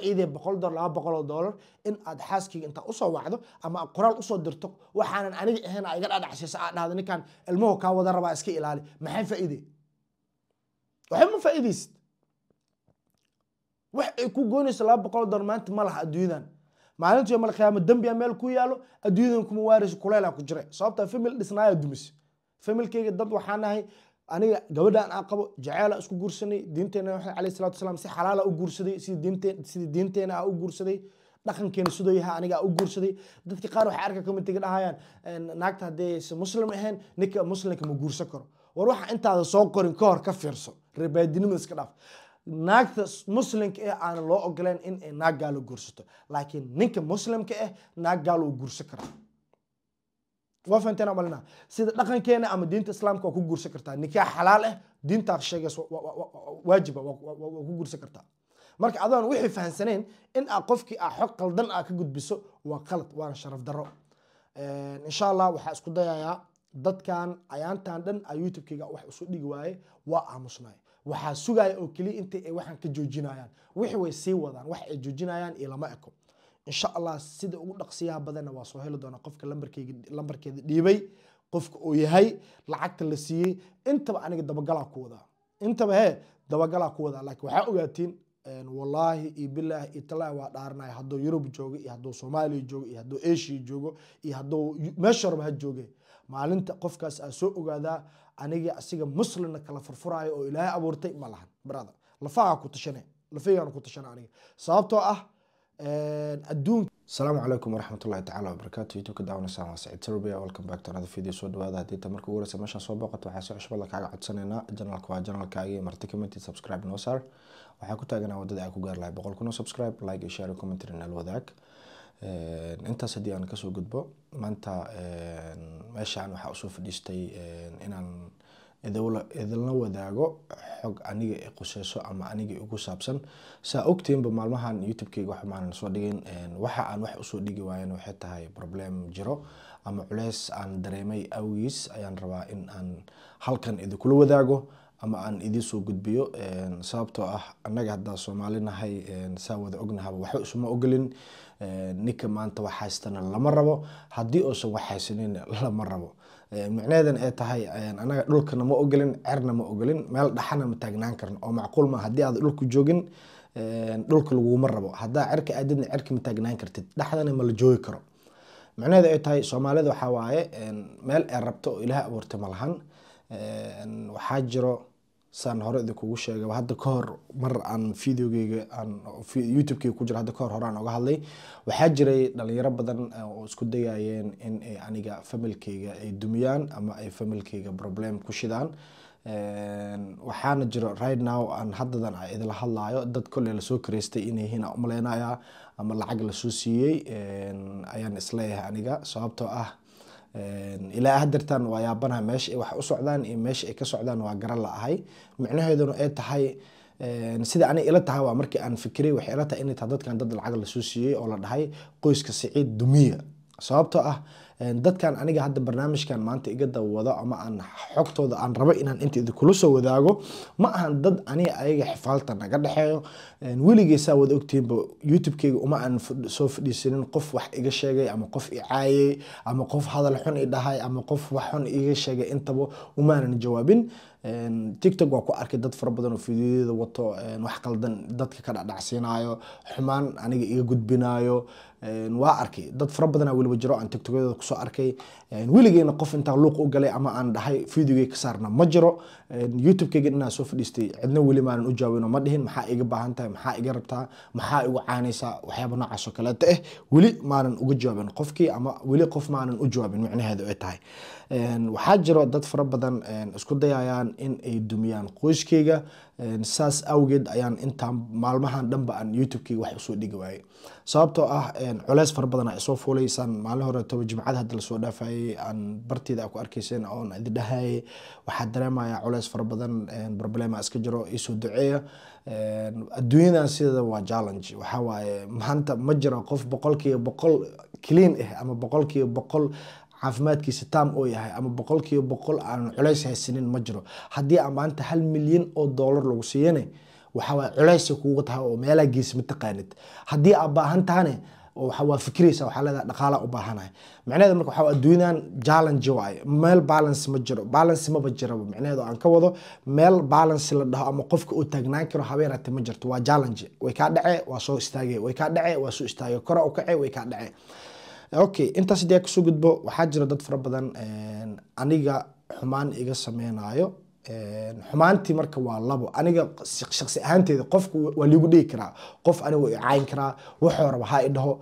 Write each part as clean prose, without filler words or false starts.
Ciidee $100, $200 in aad xaaskayga intaa usoo wacdo ama aad qoraal usoo dirto, waxaanan aniga ahayn aa iga dhadhacsiiso, aad dhahdo ninkan ilmuhu kaa wada rabaa, iska ilaali. Maxay faa'iidey? Waxba ma faa'iidaysid. Wax ay ku goynayso $200 maanta ma laha adduunyadan. Maalinta yoomal qiyaama dembiya meel ku yaalo, adduunyadan kuma waarayso, kuleelaa ku jira, sababtaa family dhisnaaya dumis. Familkayga dad waxaan nahay, aniga gabadhaan aan qabo jaceela isku guursanay, diinteena Maxamed alayhi salaatu wasalaam si xalaala u guursaday, sidii diinteena aa u guursaday, dhaqankeena sidoo yahay aniga aa u guursaday. Dadka qaar waxay arka commentiga dhahayaan naagta haddaysan muslim ahayn ninka muslimka ma guursan karo. War waxa intaada soo qorin ka hor ka fiirso, reebaadinimada iska dhaaf. Naagta muslimka eh aanan loo ogoleen in ay naag gaalo guursato, laakiin ninka muslimka ah naag gaalo uu guursan karaa. Waa fahanteen amalina? Sida dhaqankeena ama diinta islaamka waa ku guursan kartaa nikaax xalaal ah, diintaa sheegaysa waajiba, waa ku guursan kartaa. Marka adoon wixii fahansaneen in aa qofkii aa xog qaldan aa ka gudbiso waa qalad, waana sharaf darro. Insha Allah waxaa isku dayayaa dadkan ayaantan dhan aa YouTube-kayga wax usoo dhigi waaye, waa aamusnaay. Waxaa sugaya oo keliya inta ay waxaan ka joojinayaan. Wixii way sii wadaan, wax ay joojinayaan iyo lama eko. Insha Allah sida ugu dhaqsiyaha badanna waa soo heli doonaa qofka lambarkeyga lambarkeeda dhiibay, qofka uu yahay, lacagta la siiyey, intaba aniga dabagalaa ku wadaa, intaba hee dabagalaa ku wadaa. Laakiin waxaa ogaatiin, wallaahi iyo bilaahi iyo talaahi, waa dhaaranaya, hadduu Yurub joogo iyo hadduu Soomaaliya joogo iyo hadduu Asia joogo iyo hadduu meesha horba ha jooge, maalinta qofkaas aa soo ogaadaa aniga asiga muslimna kala furfuraayo oo Ilaahay abuurtay ma lahan. Brother, lafaha ku tashane, lafaygaan ku tashana aniga, sababtoo ah adduun. Asalaamu calaykum waraxmatullahi tacaala wabarakaatu. YouTube ka daawanaysaa waa Saciid Serbia. Welcome back to another video. Soo dhawaada. Haddii ta marka ugu horeysa meeshaan soo booqato, waxaa si xushmad leh kaaga codsanaynaa, channelka waa channelkaagii, marti comment, subscribe noo saar. Waxaa ku taaganaa waddada aan ku gaari lahay 100,000 oo subscribe. Like iyo share iyo comment nala wadaag. Intaas haddii aan kasoo gudbo, maanta meeshaan waxaa usoo fadhiistay inaan idinla wadaago xog aniga i quseyso ama aniga igu saabsan. Saa ogtiinba, maalmahan YouTube-keyga wax maanan soo dhigin. Waxa aan wax usoo dhigi waayan waxay tahay problem jiro ama culeys aan dareemay awgiis ayaan rabaa in aan halkan idinkula wadaago ama aan idiin soo gudbiyo, sababtoo ah annaga haddaa Soomaali nahay, saa wada ognahaba, waxba isuma ogolin. Ninka maanta wax haystana lama rabo, haddii uusan wax haysanin lama rabo. Micnaheedan ay tahay annaga dhulkana ma ogolin, cerna ma ogolin, meel dhaxana ma taagnaan karno oo macquul ma. Haddii aad dhulka joogin, dhulka laguma rabo. Haddaa cerka aadidna, cerka ma taagnaan kartid, dhexdana ma la joogi karo. Micnaheedu ay tahay Soomaalida waxaa waaye meel ay rabto oo Ilaah abuurtay ma lahan. Waxaa jiro, saan hore idinkugu sheegay hadda ka hor, mar aan videogeyga aan YouTube-keyga ku jiro, hadda ka hor horaan oga hadlay, waxaa jiray dhalinyaro badan oo isku dayayeen in ay aniga familkeyga ay dumiyaan ama ay familkeyga problem ku shidaan. Waxaana jiro right now aan haddadan aan idinla hadlaayo dad kolley lasoo kareystay inay yihiin aan umaleynayaa ama lacag lasoo siiyey ayaan isleeyahay aniga, sababtoo ah ilaa hadeertan waa yaabanaha meesha ay wax u socdaan iyo meesha ay ka socdaan waa garan la-ahay. Micnaheeduna ay tahay, sida aniga ila tahay, waa markii aan fikiray, waxay ila tahay inay tahay dadkan dad lacag lasoo siiyey oo la dhahay qoyska Siciid dumiya, sababtoo ah dadkan aniga hadda barnaamijkan maanta iga dawado ama aan xogtooda aan rabo inaan inta idinkula soo wadaago ma ahan dad aniga ayaga xifaalta naga dhexeeyo. Weligay, saa wada ogtihiinba, YouTube-keyga uma aan soo fadhiisanin qof wax iga sheegay ama qof i caayay ama qof hadal xun i dhahay ama qof wax xun iga sheegay, intaba umaanan jawaabin. TikTok waa ku arkay dad fara badan oo fiidiyoyada wato, wax qaldan dadka ka dhacdhacsiinayo, xumaan aniga iga gudbinayo. Waa arkay dad fara badanaa weliba jiro aan TikTokyada kusoo arkay. Weligeyna qof intaan luuq u galay ama aan dhahay videogay ka saarna ma jiro. YouTube-keyga inaan soo fadhiistay cidna weli maanan u jawaabin oo ma dhihin maxaa iga baahan tahay, maxaa iga rabtaa, maxaa igu caanaysaa, waxyaaba noocaas oo kaleeta ah weli maanan uga jawaabin qofkii ama weli qof maanan u jawaabin. Micnaheedu ay tahay waxaa jiro dad fara badan isku dayayaan in ay dumiyaan qoyskeyga. Saas awgeed ayaan intaan maalmahan dhanba aan YouTube-keyga wax usoo dhigi waayey, sababtoo ah culeys fara badan aa isoo fuulaysaan. Maalin hore toba Jimcada hadda lasoo dhaafayay aan barteeda aa ku arkayseen oon idin dhahayay waxaa dareemayaa culeys fara badan, problema iska jiro, iisoo duceeya. Adduunyadan sideeda waa challenge. Waxaa waaye maanta ma jiro qof 100% clean ah ama 100% caafimaadkiisa tam oo yahay ama 100% aan culeys haysanin, ma jiro. Haddii aan maanta $1 milyan lagu siiyane Waxa waa culays kuuga tahay oo meelaa gees ma taqaanid. Haddii aad baahan tahane, waxa waa fikiraysa, waxaa leedahay dhaqaala u baahanahay. Macnaheedu marka waxaa adduunyadan challenge waaye, meel balance ma jiro, balance maba jiraba. Macnaheedu aan ka wado, meel balance la dhaho ama qofka uu taagnaan karo habeenate ma jirto. Waa challenge, way kaa dhacee, waa soo istaagay, way kaa dhacee, waa soo istaagay, kora u kacee, way kaa dhacee. Okay, intaas hadii aan kasoo gudbo, waxaa jira dad fara badan aniga xumaan iga sameynayo. Xumaantii marka waa labo. Aniga shakhsi ahaanteeda qofku waa liigu dhigi karaa, qof aniga waa i cayn karaa, wuxuu raba ha i dhaho.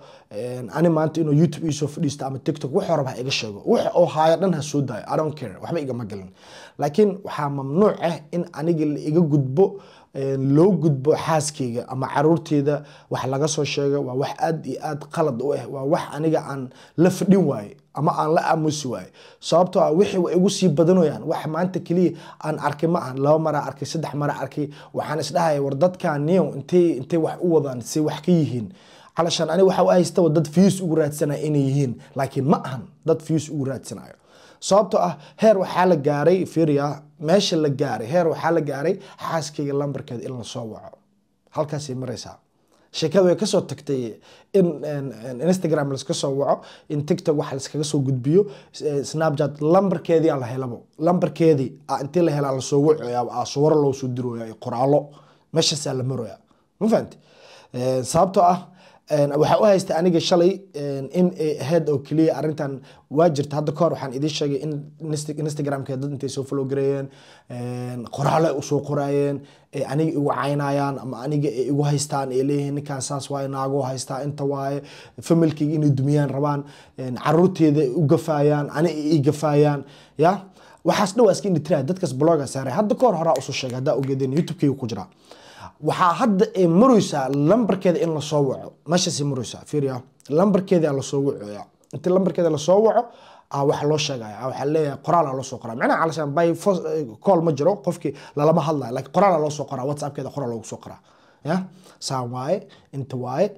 Ani maanta inuu YouTube iisoo fadhiisto ama TikTok, wuxuu raba ha iga sheego, wax oo haayo dhan ha soo daayo, I don't care, waxba igama gelin. Laakiin waxaa mamnuuc ah in aniga la iga gudbo, loo gudbo xaaskeyga ama caruurteyda wax laga soo sheego. Waa wax aad iyo aad qalad u ah, waa wax aniga aan la fadhin waaye ama aan la aamusi waaye, sababtoo ah wixii way igu sii badanayaan. Wax maanta keliya aan arkay ma ahan, 2 mara arkay, 3 mara arkay. Waxaan isdhahaya, war dadkan niyow intay wax u wadaan, si wax ka yihiin? Calashaan aniga waxa u haystaba dad views ugu raadsanaya inay yihiin, laakiin ma ahan dad views ugu raadsanayo, sababtoo ah heer waxaa la gaaray, fiiriya meesha la gaaray, heer waxaa la gaaray xaaskayga lambarkeeda in lasoo waco. Halkaasay maraysaa sheekada. Way kasoo tagtay in Instagram laska soo waco, in TikTok wax laskaga soo gudbiyo, Snapchat. Lambarkeedii aa la helabo, lambarkeedii intii la helaa lasoo wacoya, sawiro loo soo dirooya iyo qoraallo. Meeshaasaa la marooya, ma fahanti? Sababtoo ah waxaa u haystay aniga shalay in ay ahayd oo keliya arrintan waa jirta. Hadda kahor waxaan idiin sheegay in Instagramka dad intay soo follow gareeyeen, qoraallo ay usoo qoraayeen, ay aniga igu caynayaan ama aniga ay igu haystaan, ay leeyihiin ninkaan saas waaye, naagoo haystaa, inta waaye, familkayga inay dumiyaan rabaan, caruurteeda u gafaayaan, ani ay ii gafaayaan. Ya waxaas dhan waa iska indhitiraya, dadkaas block-ga saaray. Hadda kahor horaa usoo sheegay, haddaa ogeedeen, YouTube-kayga ku jira. Waxaa hadda ay maraysaa lambarkeeda in lasoo waco. Meeshaasay maraysaa, fiiriya, lambarkeeda lasoo wacoya. Inta lambarkeeda lasoo waco waxa loo sheegaya, waxaa leeyahay qoraal aa loo soo qoraa. Macnaha calashaan by force call ma jiro, qofkii lalama hadlayo, laakiin qoraal aa loo soo qoraa, WhatsAppkeeda qoraal loogu soo qoraa. Ya saan waaye, inta waaye,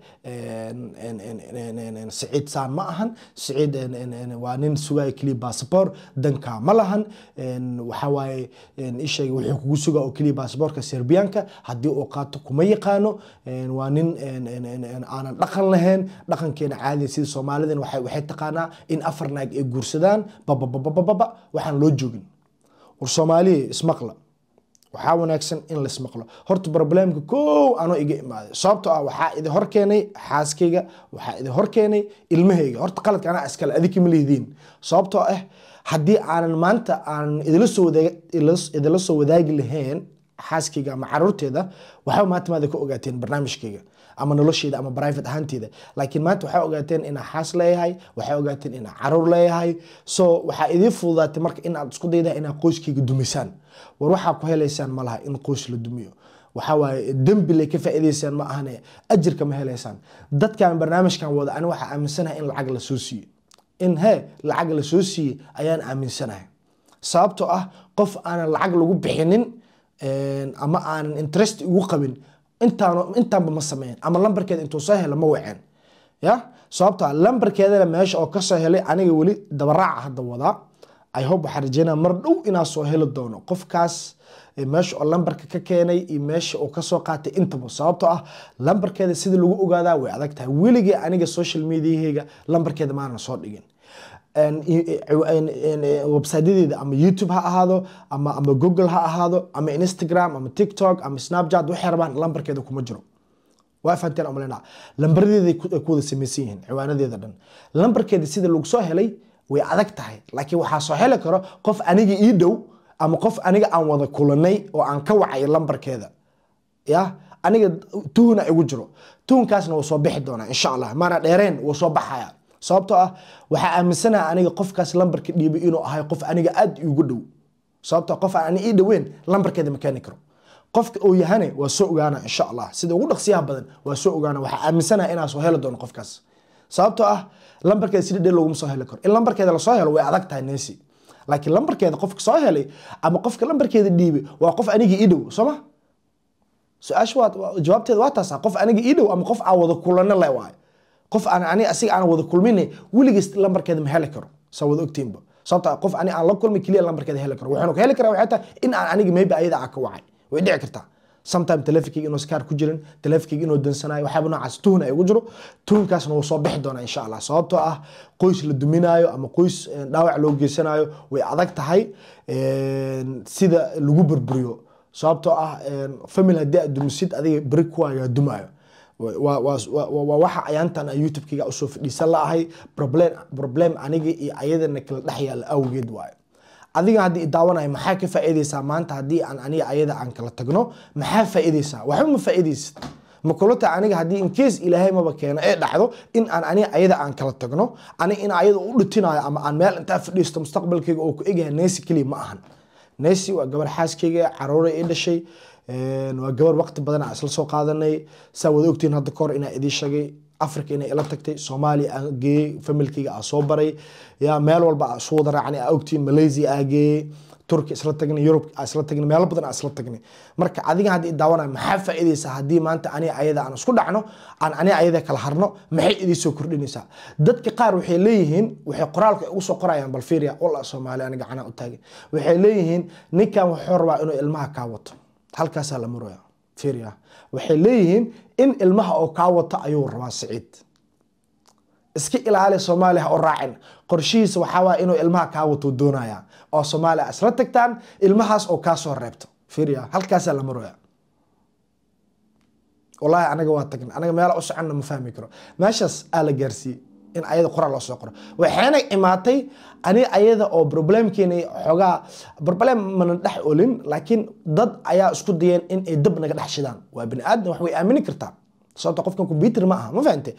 Siciid saan ma ahan, Siciid waa nin sugaya keliya basaboor, dankaa ma lahan. Waxa waaye isheeg wuxuu kugu sugaa oo keliya basaboorka Serbiyanka, haddii uu qaato kuma yaqaano. Waa nin aanan dhaqan lahayn, dhaqankeena caadiga sida Soomaalidana waxay taqaanaa in 4 naag ay guursadaan, babababababa. Waxaan loo joogin. War Soomaaliya, ismaqla, waxaa wanaagsan in laismaqlo. Horta problemka kow anoo iga imaaday, sababtoo ah waxaa idin hor keenay xaaskayga, waxaa idin hor keenay ilmahayga. Horta qaladka anaa iskale, adinka ma lihidiin, sababtoo ah haddii aanan maanta aanan idila soo wadaagi lahayn xaaskayga ama caruurteeda, waxba maanta maada ka ogaateen barnaamijkayga ama nolosheyda ama private ahaanteeda. Laakiin maanta waxaa ogaateen inaan xaas leeyahay, waxaa ogaateen inaan caruur leeyahay. So waxaa idiin fududaatay marka in aad isku daydaa inaad qoyskayga dumisaan. War waxaa ku helaysaan ma laha in qoys la dumiyo. Waxaa waaye dembi lay ka faa'iidaysaan ma ahane, ajirka ma helaysaan. Dadkan barnaamijkan wada ani waxaa aaminsanahay in lacag la soo siiyey, in he lacag la soo siiyey ayaan aaminsanahay, sababtoo ah qof aanan lacag lagu bixinin ama aanan interest ugu qabin intaan intaanba ma sameyn, ama lambarkeeda intuu soo helo ma waceen. Ya sababtoo ah lambarkeedana meesha oo kasoo helay aniga weli dabaraaca hadda wadaa. I hope, waxaan rajeynaya mar dhow inaa soo heli doono qofkaas meesha oo lambarka ka keenay iyo meesha uu kasoo qaatay intaba, sababtoo ah lambarkeeda sida lagu ogaadaa way adag tahay. Weligii aniga social mediahayga lambarkeeda maanan soo dhigin, websiteyadeeda ama YouTube ha ahaado ama Google ha ahaado ama Instagram ama TikTok ama Snapchat, waxay rabaan, lambarkeeda kuma jiro. Waa fahanteen umaleyna. Lambaradeeda ay ku wada samaysan yihiin ciwaanadeeda dhan. Lambarkeeda sida lagu soo helay way adag tahay, laakiin waxaa soo heli karo qof aniga ii dhow ama qof aniga aan wada kulanay oo aan ka wacay lambarkeeda. Ya aniga tuhuna igu jiro, tuhunkaasna wuu soo bixi doonaa insha Allah, maana dheereen wuu soo baxaya, sababtoo ah waxaa aaminsanaha aniga qofkaas lambarka dhiibay inuu ahay qof aniga aad iigu dhow, sababtoo ah qof aan ani ii dhoweyn lambarkeeda ma keeni karo. Qofka uu yahane waa soo ogaana insha Allah, sida ugu dhaqsiyaha badan waa soo ogaana. Waxaa aaminsanaha inaa soo heli doono qofkaas, sababtoo ah lambarkeeda sida dheer looguma soo heli karo. In lambarkeeda lasoo helo way adag tahay Nancy, laakiin lambarkeeda qofka soo helay ama qofka lambarkeeda dhiibay waa qof aniga ii dhow, soo ma? Su-aasha waa jawaabteeda waa taasa, qof aniga ii dhow ama qof aan wada kulano le waayo. Qof aan ani asiga aan wada kulmin weligiis lambarkeeda ma heli karo, saa wada ogtiinba, sababta qof ani aan la kulmin keliya lambarkeeda heli karo. Wuxuuna ka heli karaa waxay tahay in aan aniga maybe ayada aan ka wacay, way dhici kartaa. Sometime teleefonkeyga inuu skaar ku jirin, teleefonkeyga inuu dansanayo, waxyaaba noocaas tuhun ay ugu jiro. Tuhunkaasna wuu soo bixi doonaa insha Allah, sababtoo ah qoys la duminaayo ama qoys dhaawac loo geysanayo way adag tahay sida lagu burburiyo, sababtoo ah family haddii aad dumisid, adiga beri kuwaagaa dumaayo. Waa waxa ayaantan aan YouTube-kayga usoo fadhiisan la'ahay. Problem aniga iyo ayadana kala dhex yaalla awgeed waayo. Adiga haddii i daawanayo, maxaa ka faa'iideysaa maanta haddii aan aniga ayada aan kala tagno? Maxaa faa'iideysaa? Waxba ma faa'iideysid. Ma kula tahay aniga haddii in case Ilaahay maba keeno ee dhacdo in aan aniga ayada aan kala tagno, aniga in ayada u dhutinayo ama aan meel intaa fadhiisto mustaqbalkayga oo ku egyahay Nesi keliya? Ma ahan. Nesi waa gabar xaaskayga, caruuray ii dhashay, waa gabar waqti badan aan isla soo qaadanay. Saa wada ogtihiin, hadda kahor inaa idiin sheegay, Africa inay ila tagtay, Soomaaliya aan geeyey, familkayga aan soo baray, ya meel walba aan isu wada raacnay aa ogtihiin. Malaysia aa geeyey, Turki isla tagnay, Yurub aan isla tagnay, meelo badan aan isla tagnay. Marka adiga haddii i daawanayo, maxaa faa'iideysaa haddii maanta aniga ayada aan isku dhacno, aan aniga ayada kala harno? Maxay idiin soo kordhinaysaa? Dadka qaar waxay leeyihiin, waxay qoraalka ugu soo qorayaan, bal fiiriya, wallah Soomaali aniga gacanaa u taagay, waxay leeyihiin ninkan wuxuu rabaa inuu ilmaha kaa wato. Halkaasaa la maraya. Fiiriya, waxay leeyihiin in ilmaha oo kaa wato ayuu rabaa Siciid, iska ilaali, Soomaaliya ha u raacin, qorshihiisa waxaa waaya inuu ilmaha kaa wato doonaya oo Soomaaliya isla tagtaan, ilmahaas oo kaa soo reebto. Fiiriya, halkaasaa la maraya. Wallahi anaga waa tagnay, anaga meela u soconna ma fahmi karo. Meeshaas aa la gaarsiiyey in ayada qoraal loo soo qoro. Waxayna imaatay ani ayada oo problemkeena xoogaa problem mana dhex olin, laakiin dad ayaa isku dayeen in ay dab naga dhex shidaan. Waa bini aadam, wax way aamini kartaa, sababta qofkan computer ma aha, ma fahante?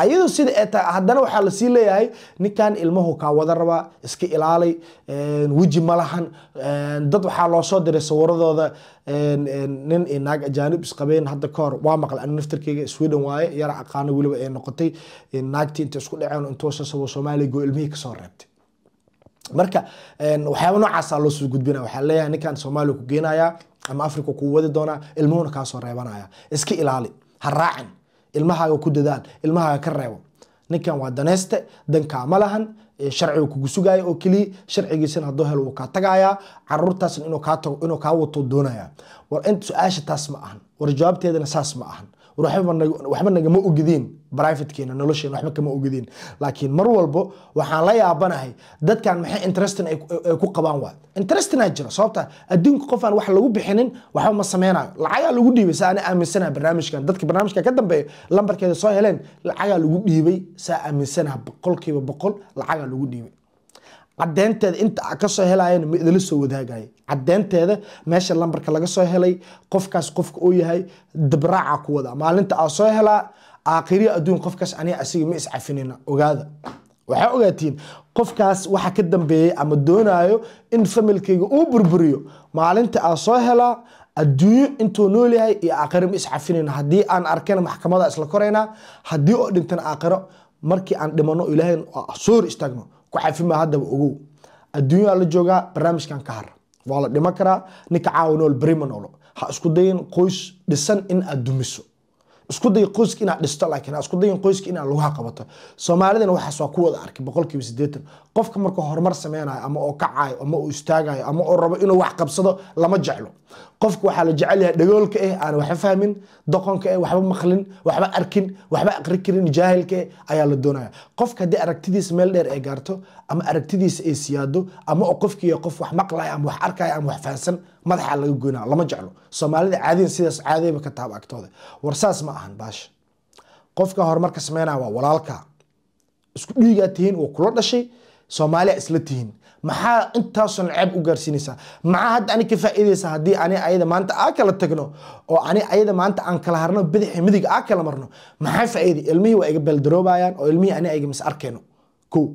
Ayadoo sida ay tahay, haddana waxaa lasii leeyahay ninkan ilmuhu kaa wada rabaa, iska ilaalay, weji ma lahan. Dad waxaa loo soo diray sawiradooda, nin iyo naag ajaanib isqabeen hadda ka hor. Waa maqlay ani naftarkeyga, Sweden waaye, yara aqaano weliba ay noqotay. Naagtii intay isku dhaceen intuu soo sabo Soomaaliya go ilmihii kasoo reebtay. Marka waxyaaba noocaasaa loo soo gudbinaya. Waxaa leeyahay ninkan Soomaaliya ku geenaya ama Africa kuu wadi doonaa, ilmuhuna kaa soo reebanaya, iska ilaali, ha raacin, ilmahaaga ku dadaal, ilmahaaga ka reebo. Ninkan waa daneyste, dankaa ma lahan, sharciga kugu sugaayo oo keliya. Sharcigiisana hadduu helo wuu kaa tagayaa, caruurtaasna inuu kaa tago, inuu kaa wato doonaya. War inta su-aasha taas ma ahan, war jawaabteedana saas ma ahan. War waxba nagama ogidiin, privatekeena nolosheena waxba kama ogidiin. Laakiin mar walbo waxaan la yaabanahay dadkan maxay interesting ay ku qabaan. Waa interesting aa jira, sababta adduunka qof aan wax lagu bixinin waxba ma sameynayo. Lacagaa lagu dhiibay, saa ani aaminsanahay. Barnaamijkan dadka barnaamijka ka dambeeya lambarkeeda soo heleen lacagaa lagu dhiibay, saa aaminsanaha 100% lacagaa lagu dhiibay. Caddeynteeda inta a kasoo helaayana ma idila soo wadaagaya. Caddeynteeda, meesha lambarka laga soo helay, qofkaas qofka uu yahay, dabraaca ku wada maalinta aa soo helaa. Aakhiriya adduun qofkaas aniga asiga ma iscafinina. Ogaada, waxaa ogaatiin qofkaas waxa ka dambeeyay ama doonaayo in familkayga uu burburiyo, maalinta aa soo helaa, adduunyo intuu nool yahay iyo aakhiro ma iscafinayna. Haddii aan arkana maxkamada isla koraynaa, haddii oo dhintana aakhiro markii aan dhimano Ilaahay soo hor istaagno ku cafima. Haddaba ogow, adduunyaa la joogaa, barnaamijkan ka har. Waa la dhiman karaa, ninka caawa nool beri ma noolo. Ha isku dayin qoys dhisan in aad dumiso. Isku day qoyska inaad dhisto, laakiin ha isku dayin qoyska inaad lugaha qabato. Soomaalidana waxaas waa ku wada arkay 80%. Qofka markuu horumar sameynayo ama oo kacayo ama uu istaagayo ama uu rabo inuu wax qabsado lama jeclo. Qofka waxaa la jecel yahay dhagoolka aan waxba fahmin, doqonka waxba maqlin, waxba arkin, waxba aqri karin, jaahilka ayaa la doonaya. Qofka haddii aragtidiisa meel dheer ay gaarto ama aragtidiisa ay siyaado ama oo qofkii qof wax maqlaya ama wax arkaya ama wax fahansan, madaxa laga goynaya, lama jeclo. Soomaalida caadiyan sidaas caadayba ka taaba agtooda. War saas ma ahan baasha. Qofka horumarka sameynaya waa walaalka, isku dhiigaa tihiin, waa kula dhashay, Soomaaliya isla tihiin. Maxaa intaasoo ceeb u gaarsiinaysaa? Maxaa hadda ani ka faa'iidaysaa haddii ani ayada maanta aa kala tagno oo ani ayada maanta aan kala harno, bidixi midig aa kala marno? Maxaa faa'iiday? Ilmihii waa iga beeldaroobayaan oo ilmihii ani ayaga mis arkayno kow.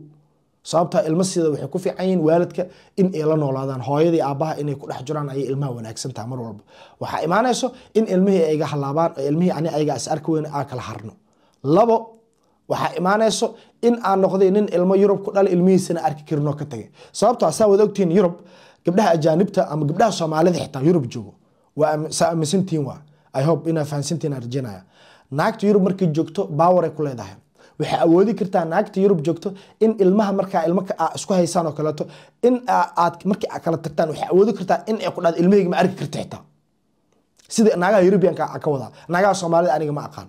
Sababtaa ilmo sida waxay ku fiican yihiin waalidka in ay la noolaadaan, hooyadii aabbaha inay ku dhex jiraan ayay ilmaha wanaagsan tahay. Mar walba waxaa imaanayso in ilmihii ay iga halaabaan oo ilmihii ani ayaga is arki weyne aa kala harno. Labo, waxaa imaanayso in aan noqday nin ilmo Yurub ku dhalay, ilmihiisana arki karin oo ka tagay. Sababtoo ah saa wada ogtihiin, Yurub gabdhaha ajaanibta ama gabdhaha Soomaalida xitaa Yurub joogo waa saa aaminsantihiin, waa I hope inaa fahansantihiin aan rajaynaya. Naagta Yurub markay joogto power ay ku leedahay. Waxay awoodi kartaa naagta Yurub joogto in ilmaha markaa ilmo isku haysaan oo kaleeto in aad markii aad kala tagtaan, waxay awoodi kartaa in ay ku dhahdo ilmahayga ma arki karta xitaa. Sida naagaha Europeanka ka wadaa, naagaha Soomaalida aniga ma aqaan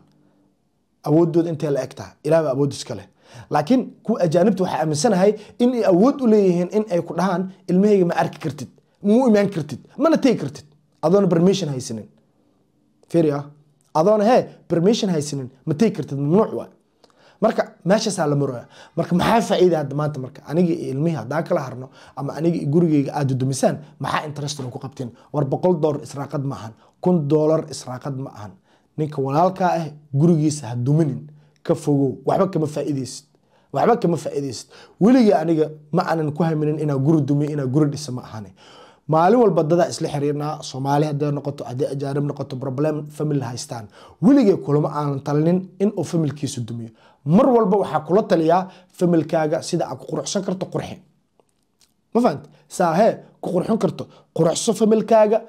awoodooda intee la eg tahay, ilaah baa awood iska leh. Laakiin kuwa ajaanibta waxaa aaminsanahay in ay awood u leeyihiin in ay ku dhahaan ilmahayga ma arki kartid, ma u imaan kartid, mana tegi kartid adoona permission haysanin. Fiiri ah, adoona hee permission haysanin ma tegi kartid, mamnuuc waay. Marka meeshaasaa la maraya. Marka maxaa faa'iida hadda maanta? Marka aniga iyo ilmihii haddaan kala harno ama aniga iyo gurigeyga aad dudumisaan, maxaa interest ku qabteen? War $100 israaqad ma ahan, $1000 israaqad ma ahan. Ninka walaalkaa ah gurigiisa ha duminin, ka fogow, waxba kama faa'iidaysid, waxba kama faa'iidaysid. Weligii aniga ma aanan ku haminin inaa guri dumiyo, inaa guri dhisa ma ahane. Maalin walba dadaa isla xiriirnaa, Soomaali hadday noqoto, haddii ajaanib noqoto, problem family haystaan. Weligee kulama aanan talinin in uu familkiisu dumiyo. Mar walba waxaa kula taliyaa familkaaga sida aad ku quruxsan karto qurxi. Ma fahant? Saa hee ku qurxin karto quruxso familkaaga,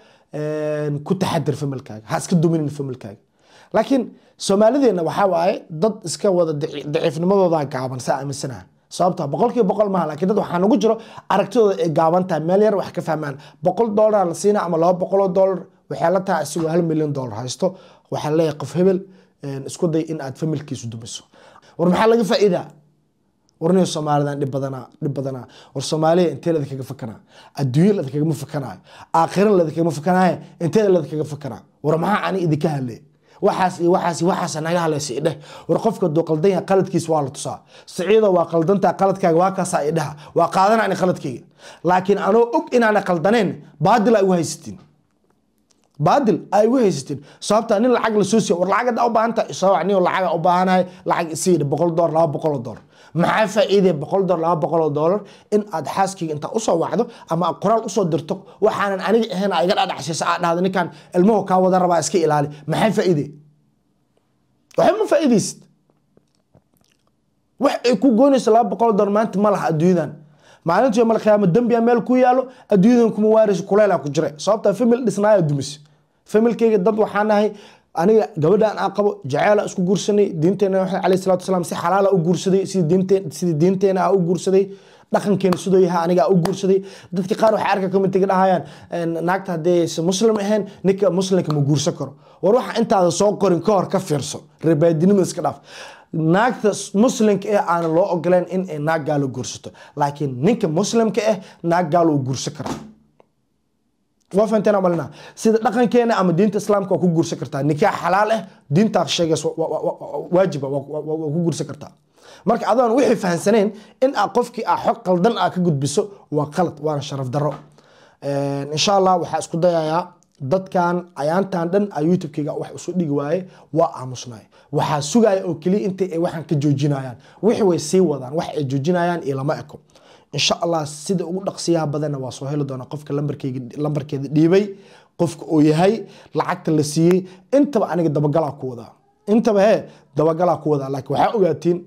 ku taxadir familkaaga, ha iska duminin familkaaga. Laakiin Soomaalideenna waxaa waaye dad iska wada daciifnimadooda gaaban, saa aaminsanaha. Sababta 100% maaha, laakiin dad waxaa nagu jiro aragtidooda ay gaaban tahay, meel yar wax ka fahmaan. $100 la siina ama $200, waxay la tahay isagoo $1 milyan haysto. Waxaa leeyahay qof hebel isku day in aad familkiisu dumiso. War maxaa laga faa'iidaa? Warniyo Soomaalidan dhib badanaa, dhib badanaa. War Soomaaliya intee ladinkaga fakanaa? Adduunya ladinkaga fakanaayo, aakhirana ladinkaga fakanaayo, intee ladinkaga fakanaa? War maxaa ani idinka hadlay? Waxaas iyo waxaas iyo waxaas naga hadlaysa idheh. War qofka hadduu qaldan yahay qaladkiisa waa la tusaa. Siciido, waa qaldantaa, qaladkaaga waa kaasaa idhaha, waa qaadana ani qaladkayga. Laakiin anoo og inaana qaldaneen, baadil ay u haysatiin, baadil ay ugu haysatiin. Sababta nin lacag la soo siiyo, war lacag haddaa u baahan tahay isoo wac, nin lacaga u baahanahay, lacag isii, $100, $200. Maxaa faa'iidaya $100, $200 in aad xaaskayga intaa usoo wacdo ama aad qoraal usoo dirto, waxaanan aniga ahayn aa iga dhadhacsiiso, aad dhahdo ninkan ilmuhu kaa wada rabaa, iska ilaali? Maxaa faa'iidaya? Waxba ma faa'iidaysid. Wax ay ku goynayso $200 maanta ma laha adduunyadan. Maalinta yawmal qiyaama dembiya meel ku yaalo, adduunyadan kuma waarayso, kuleelaa ku jira. Sababta famil dhisnaaya dumis. Familkeyga dad waxaan nahay, aniga gabadhaan aan qabo jaceela isku guursanay, diinteena Maxamed calayhi salaatu wasalaam si xalaala u guursaday, sidii diinteena aa u guursaday, dhaqankeena sidoo yahay aniga aa u guursaday. Dadka qaar waxay arka commentiga dhahayaan naagta haddaysan muslim ahayn ninka muslimka ma guursan karo. War waxa intaada soo qorin ka hor ka fiirso, rebaadinimada iska dhaaf. Naagta muslimka eh aanan loo ogoleen in ay naag gaalo guursato, laakiin ninka muslimka ah naag gaalo uu guursan karaa. Waa fahanteen malina? Sida dhaqankeena ama diinta Islaamka waa ku guursan kartaa, nikaax xalaal ah diintaa sheegaysa waajiba, waa ku guursan kartaa. Marka adoon wixii fahansaneen in aa qofkii aa xog qaldan aa ka gudbiso waa qalad, waana sharaf darro. Insha Allah waxaa isku dayayaa dadkan ayaantan dhan a YouTube-kayga wax usoo dhigi waaye, waa aamusnaay. Waxaa sugaya oo keliya intay ay waxaan ka joojinayaan. Wixii way sii wadaan, wax ay joojinayaan iyo lama eko. Insha Allah sida ugu dhaqsiyaha badanna waa soo heli doonaa qofka lambarkeyga lambarkeeda dhiibay, qofka uu yahay, lacagta la siiyey. Intaba aniga dabagalaa ku wadaa, intaba hee dabagalaa ku wadaa. Laakiin waxaa ogaatiin,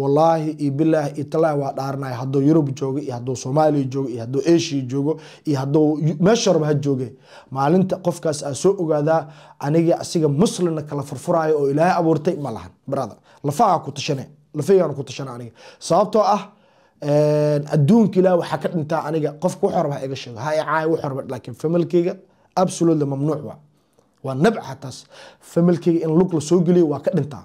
wallaahi iyo bilaahi iyo talaahi, waa dhaaranaya, hadduu Yurub joogo iyo hadduu Soomaaliya joogo iyo hadduu Asia joogo iyo hadduu meesha horba ha jooge, maalinta qofkaas aa soo ogaadaa aniga asiga muslimna kala furfuraayo oo Ilaahay abuurtay ma lahan. Brother, lafaha ku tashane, lafaygaan ku tashana aniga. Sababtoo ah adduunka Ilaah waxaa ka dhintaa aniga. Qofka wuxuu raba ha iga sheego, ha i caayo, wuxuu raba, laakiin familkayga absolutely mamnuuc waa nabca taas. Familkayga in lug la soo geliyo waa ka dhintaa,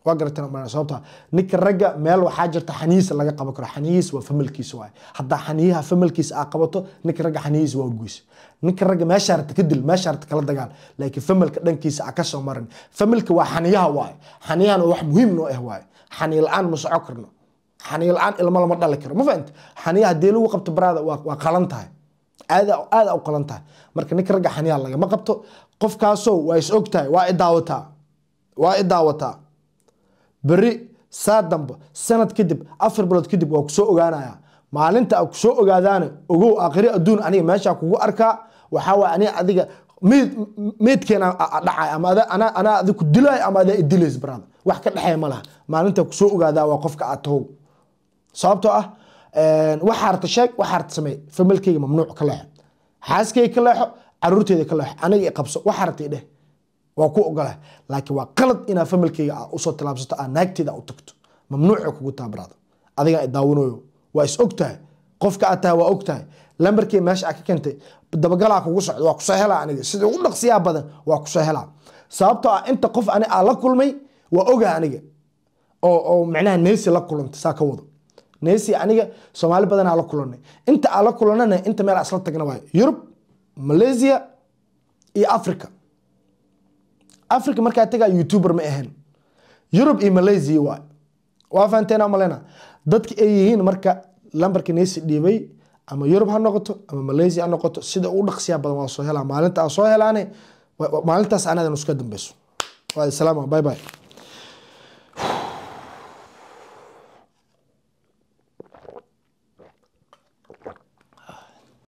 waa garateen ma? Sababta ninka ragga meel waxaa jirta xaniyiisa laga qaban karo. Xaniyiis waa familkiisa waay. Haddaa xaniyaha familkiisa aa qabato, ninka ragga xaniyihiisa waa goys. Ninka ragga meesha rabta ka dil, meesha rabta kala dagaal, laakiin familka dhankiisa aa kasoo marin. Familka waa xaniyaha waay, xaniyahana waa wax muhiim noo ah waay. Xaniya la-aan ma soco karno, xaniya la-aan ilmo lama dhali karo. Ma fahamti? Xaniya haddii lagu qabto, baraada, waa qalan tahay, aada aada u qalan tahay. Marka ninka ragga xaniyaha lagama qabto. Qofkaasoo waa is og tahay, waa i daawataa, waa i daawataa. Beri saa dambe, sanad kadib, 4 bilood kadib, waa kusoo ogaanaya. Maalinta aa kusoo ogaadaana ogow, aakhiri adduun aniga meeshaa kugu arkaa. Waxaa waay aniga adiga meyd meydkeena dhacay, ama anaa adig ku dilaayo ama adaa idilays. Brother, wax ka dhexeeya ma laha. Maalinta kusoo ogaadaa waa qofka aad tahow. Sababtoo ah waxaa rabta sheeg, waxaa rabta samee, familkayga mamnuuc, ka leexo. Xaaskayga ka leexo, caruurteyda ka leexo, aniga i qabso, waxaa rabta idheh, waa ku ogolahay. Laakiin waa qalad inaa familkayga aa usoo tilaabsato, aa naagteeda u tagto. Mamnuuca kugu taa, brother. Adigaa i daawanayo, waa is og tahay qofka aad tahay, waa og tahay. Lambarkii meesha aa ka keentay dabagalaa kugu socdo, waa kusoo helaa. Aniga sida ugu dhaqsiyaa badan waa kusoo helaa, sababtoo ah inta qof ani aa la kulmay waa ogaa aniga oo macnaha Nesi la kulantay. Saa ka wado Nesi, aniga Soomaali badanaa la kulanay. Inta aan la kulanana, inta meel aan isla tagna waayo Yurub, Malaysia iyo Africa. Africa markaa tagaa YouTuber ma ahayn. Yurub iyo Malaysia waay. Waa fahanteena malena dadka ay yihiin. Marka lambarka Nesi dhiibay, ama Yurub ha noqoto ama Malaysia ha noqoto, sida ugu dhaqsiyaa badan waa soo helaa. Maalinta aan soo helaane, maalintaas anadan iska dambeyso. Waa salaama, bye bye.